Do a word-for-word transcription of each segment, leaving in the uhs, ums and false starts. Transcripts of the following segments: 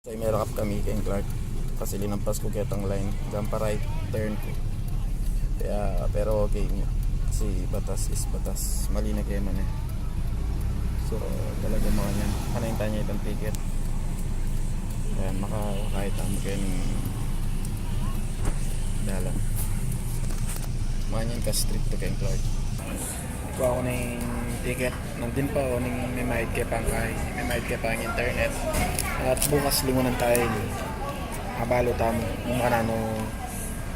So, merakap kami keng Clark kasi linampas ku ketang line, diyan pa right turn ku. Kaya, pero okay, kasi batas is batas. Mali na kaya man eh. So, talaga mga yan. Ano yung tanya itang ticket? Ayan, maka-, makakita mo kaya ng dalan. Mga yan ka-strict to keng Clark. Kuha ko na yung ticket. Nandin pa, o, ning may mayad ke pang kay, may mayad ke pang internet. At bukas lingunan tayo, ni. Abalo tamu kung kanano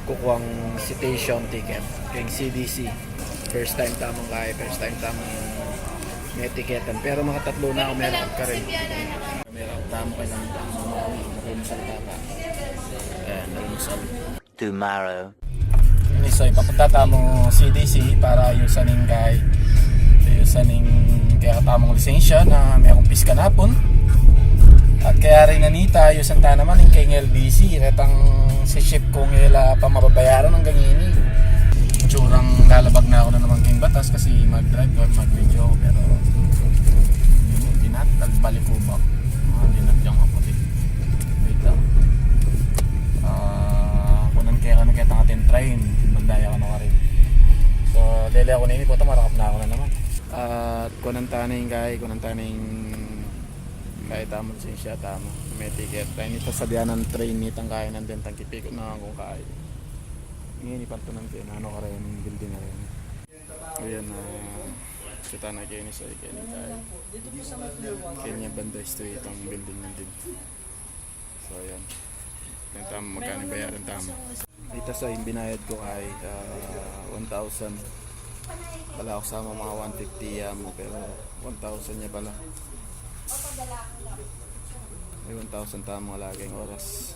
kukuang citation ticket keng C D C. First time tamung kay, first time tamung may tiketan. Pero makatatlo na ako, merakap karin. Merakap tamu, kailangan tamu, mami, nag-almusal pa. Ayan, nag-almusal. Tomorrow. Ini, so, ipapunta tamu C D C para ayusan ing kay, ayusan ing kaya tamung lisensya na may akong piska na pun. At kaya rin nanita, ayusan ta naman ing keng L B C, retang si ship kung ila pa mababayaran hanggang ini. Itsurang lalabag na ako na naman keng batas kasi mag-drive ko at mag-video ako, pero hindi na, balik ko ba? Ah, hindi na, diyan ako, eh. Wait lang. Ah, kunan kaya kanu ketang atin train, bandaya kanu karin. So, lele ako na ini, puta, marakap na ako na naman. At kunan ta na ing kay, kunan ta na ing kay tamu, lisensya tamu, may ticket. Tayo nita sa diyanan train, nitang kay nandin, tang kipikot na kung kay. Ngayon, ipantunan ko yun, ano karin, building na rin. Ayan, ah, kita na kayo ni sa ikan tayo. Kenya banda street ang building nandin. So, ayan. Yung tama, magkano bayaran tama? Ita sa yung binayad ko ay, ah, one thousand. Wala ako sama mga one fifty ya mo, pero one thousand niya pala. May one thousand tama lagi ang oras.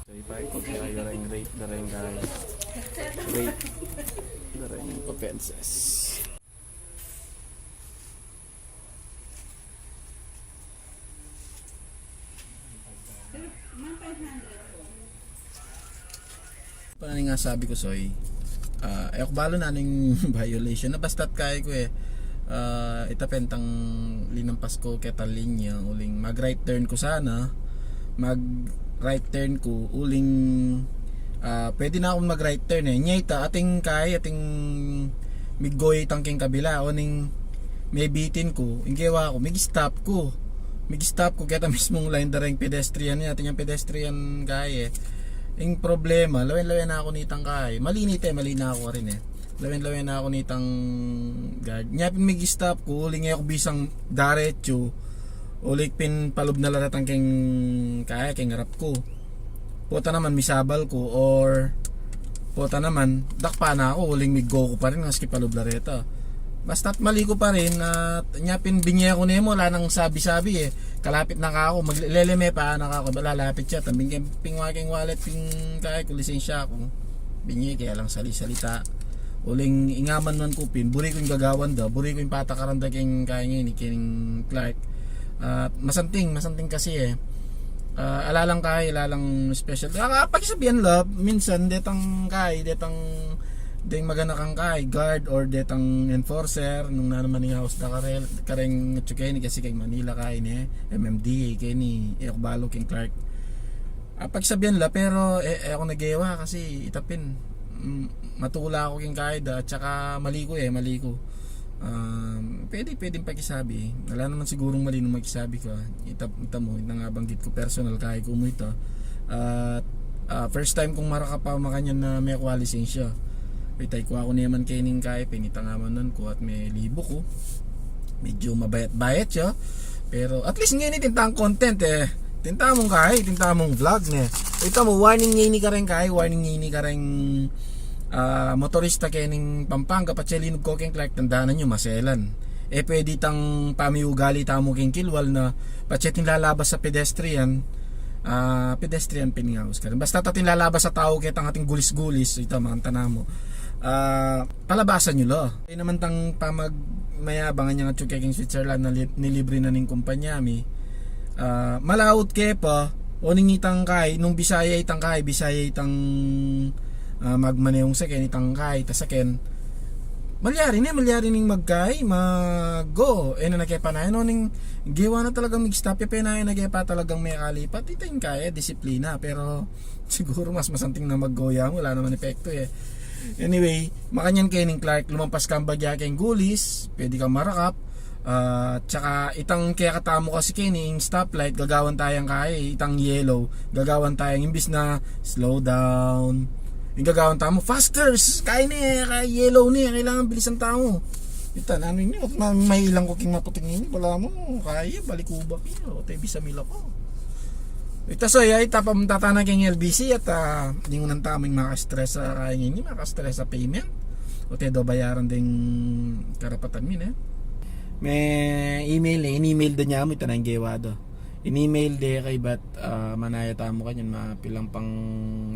So, ipay ko kaya yung rate, the ring, guys. Rate, the ring offenses. Paano nga sabi ko, Soy? Ah, e ku balu na ning violation na, basta't kaya ku e. Ah, ita pin tang linampas ku ketang linya, uling mag-right turn ku sana, mag-right turn ku, uling, ah, pwede na akung mag-right turn e. Nya ita, atin kaya, atin miggo itang keng kabila, o ning mebitin ku, ing kewa ku, mig-stop ku. Mig-stop ku keta mismung line, dareng pedestrian ya, atin yang pedestrian kaya e. Ing problema, lawen-lawen na ku nitang kaya. Mali nita e, mali na ku karin e. Lawen-lawen na ku nitang guard. Nya pin mig-stop ku, uling e ku bisang daretsu, uling pin palub na la retang keng kaya, keng arap ku. Pota naman, misabal ku, or pota naman, dakpa na ku, uling miggo ku pa rin, maski palub la reta. Basta't mali ku pa rin, at nya pin binye ku ne mu, ala nang sabi-sabi e. Kalapit na kaku, magleleme pa na kaku, lalapit ya, tambing keng pingwa keng wallet, pin kaya ku, lisensya ku. Binye, kaya lang sali-salita. Uling ingaman man ku pin, buri ku ing gagawan da, buri ku ing patakaran da keng kaya ngeni, keng Clark. At masanting, masanting kasi e. Ah, ala lang kay, ala lang special. Ah, pakisabian la, minsan detang kay, detang, deng maganakang kay, guard or detang enforcer, nung nanu man ing haus da karel-, kareng atsu keni kasi keng Manila kay ne, M M D A keni, e ku balu keng Clark. Ah, pakisabian la, pero e, e ku na gewa kasi ita pin, mm, matula ku keng kay da, at saka mali ku e, mali ku. Um, pwede, pwedeng pakisabi. Ala naman sigurung mali nung makisabi ka. Ita, ita mu, ita nga banggit ku, personal kay ku mu ita. At, ah, first time kung marakap pa makanyan na mekwa lisensya. Itay ku, aku ne man kening kay, pin ita nga man nan ku at melibu ku. Medyo mabayat-bayat ya. Pero at least ngeni atin tang content e. Atin tamung kay, atin tamung vlog ne. Ita mu, warning ngeni kareng kay, warning ngeni kareng, ah, motorista kening Pampanga, patse linub ko keng Clark, tandanan yu, maselan. E pwede tang pamiugali tamu keng kilwal na patse atin lalabas a pedestrian, ah, pedestrian pin nga, Oscar. Basta atin lalabas a tau ketang atin gulis-gulis, ita, makanta na mu. Ah, palabasan yu la. Kaya naman tang pamagmayabang, anyang atsu ke keng Switzerland na li-, nilibre na ning kumpanya mi. Ah, malaut ke pa, o ning itang kay, nung Bisaya itang kay, Bisaya itang, ah, magmaneung saken, itang kay, ta saken, Malyari ne, malyari ning magkai, mag-go. E na, nake pa na, no, ning gewa na talagang mag-stop, ya pe na, nake pa talagang mekalipat. Ita ing kaya, disiplina. Pero siguro mas masanting na mag-go ya mu, ala naman epekto e. Anyway, makanyan keni ning Clark, lumampas kang bagya keng gulis, pwede kang marakap. Ah, tsaka itang kekatamu kasi keni, ing stoplight, gagawan tayang kaya, itang yellow, gagawan tayang imbis na slow down. Ing gagawan tamu, faster, kaya ne, kaya yellow ne, kailangan bilisan tamu. Ita, nanu ini, ma-, mailang ku king maputing ini, balamu, kaya, balikubak ini, o, te, bisa milako. Ita, so, ya, ita pa, tatanan keng L B C, at, ah, lingunan tamu ing maka-stress, ah, kaya ini, maka-stress a payment. O, te, do bayaran deng karapatan mi, ne? Me-email, e, in-email da ne mu, ita na ing gewa da. In-email de kaybat, ah, manaya tamu kanyan, mapilang pang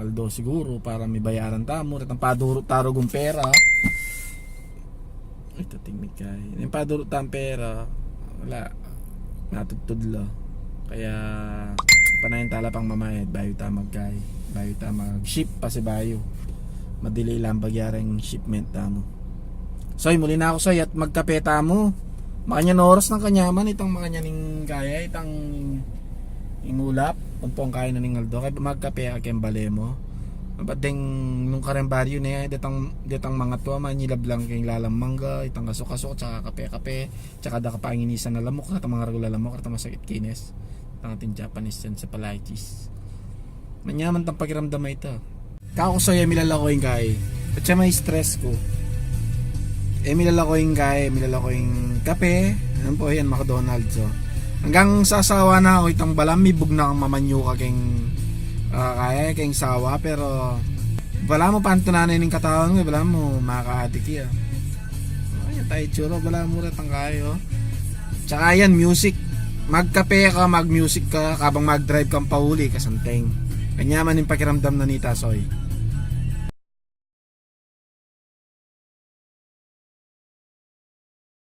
aldo siguro para mibayaran tamu, retang padurut ta ruging pera. Ita, tingmit kaya. Ing padurut tang pera, ala, natudtud la. Kaya, panayan tala pang mamayad, bayu ta magkai, bayu ta mag-ship pasibayu. Madili lang bagya reng shipment tamu. Soy, muli na ku, Soy, at magkape tamu. Makanyan oras nang kanyaman, itang makanyan ing kaya, itang ing ulap, pungpung kaya na ning aldo, kaya magkape ka keng bale mu. Bat deng nung kareng baryu ne, detang, detang mangatua, manyilab lang keng lalang mangga, itang kasuk-kasuk, tsaka kape-kape, tsaka da ka panginisan a lamok, retang mangaragul a lamok, retang masakit kines, retang atin Japanese encephalitis. Manyaman tang pakiramdam a ita. Kaku, Soy, e milalako ing kai. At siya may stress ku. E milalako ing kai, e milalako ing kape. Ayan pu, ayan, McDonald's, o. Anggang sasawa na ku, itang balamu mibugna kang mamanyuka keng, ah, kaya, keng sawa, pero balamu pantunan ne ning katawan mu, balamu makaadik ya. Ayan, tayo tsura, balamu retang kaya, o. Tsaka yan, music. Magkape ka, mag-music ka, kabang mag-drive kang pauli, kasanteng. Kanyaman ing pakiramdam na nita, Soy.